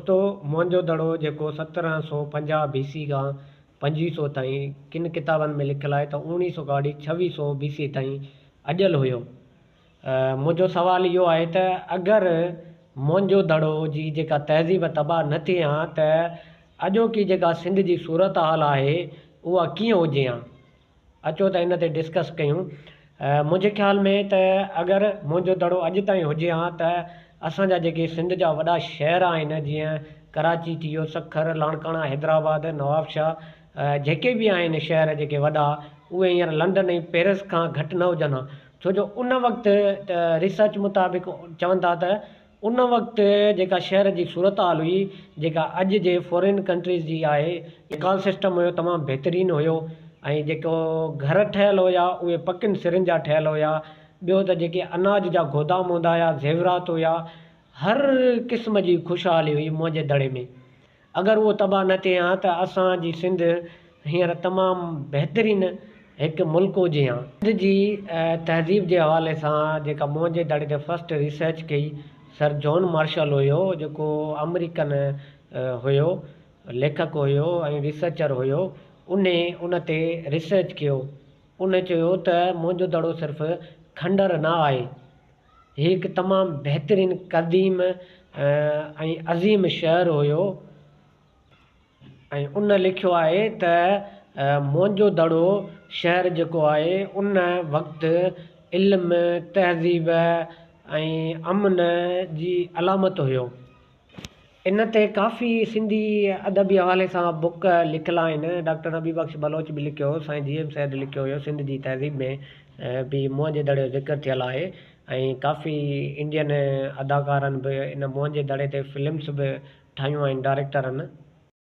دوستو موهن جو دڙو جيڪو 1750 بي سي کان 2500 تائين ڪن ڪتابن ۾ لکيل آهي ته 1900 کان وٺي 2600 بي سي تائين اڏيل هيو. منهنجو سوال اهو آهي ته اگر موهن جو دڙو جي جيڪا تهذيب تباهه نه ٿئي هان ته اڄوڪي جيڪا سنڌ جي صورتحال آهي اها ڪيئن هجي هان؟ اچو ته ان تي ڊسڪس ڪيون. منهنجي خيال ۾ ته اگر موهن جو دڙو اڄ تائين هجي هان ته اسان جا جيڪي سنڌ جا وڏا شهر آهن جيئن ڪراچي ٿي ويو، سکر، لاڙڪاڻا، حيدرآباد، نوابشاهه جيڪي به آهن شهر جيڪي وڏا اهي هينئر لنڊن ۽ پيرس کان گهٽ نه هجن هان ڇو جو ان وقت ريسرچ مطابق چون ٿا ته ان وقت جيڪا شهر جي صورتحال هئي جيڪا اڄ جي فارين ڪنٽريز جي آهي، نڪال سسٽم هيو تمام بهترين هيو ۽ جيڪو گهر ٺهيل هيا اهي پڪين سرن جا ٺهيل هيا ٻيو ته جيڪي اناج جا گودام هوندا هيا زيورات هيا هر قسم جي خوشحالي هئي منهنجي دڙي ۾ اگر اهو تباهه نه ٿئي ها ته اسان جي سنڌ هينئر تمام بهترين هڪ ملڪ هجي ها. سنڌ جي تهذيب جي حوالي سان جيڪا موهن جي دڙي تي فرسٽ ريسرچ ڪئي سر جان مارشل هيو جيڪو آمريڪن هيو ليکڪ هيو ۽ ريسرچر هيو انهي ان تي ريسرچ ڪيو ان چيو ته موهن جو دڙو صرف کنڊر نه آهي هي هڪ تمام بهترين قديم ۽ عظيم شهر هيو ۽ ان لکيو آهي ته موهن جو دڙو شهر جيڪو آهي ان وقت علم، تهذيب ۽ امن جي علامت هيو. ان تي ڪافي سنڌي ادبي حوالي سان بڪ لکيل آهن، ڊاڪٽر نبي بخش بلوچ به لکيو هو، سائين جي ايم سيد لکيو هيو، سنڌ جي تهذيب ۾ به موهن جي دڙي جو ذڪر ٿيل آهي ۽ ڪافي انڊين اداڪارن به ان موهن جي دڙي تي فلمس به ٺاهيون آهن ڊائريڪٽرن.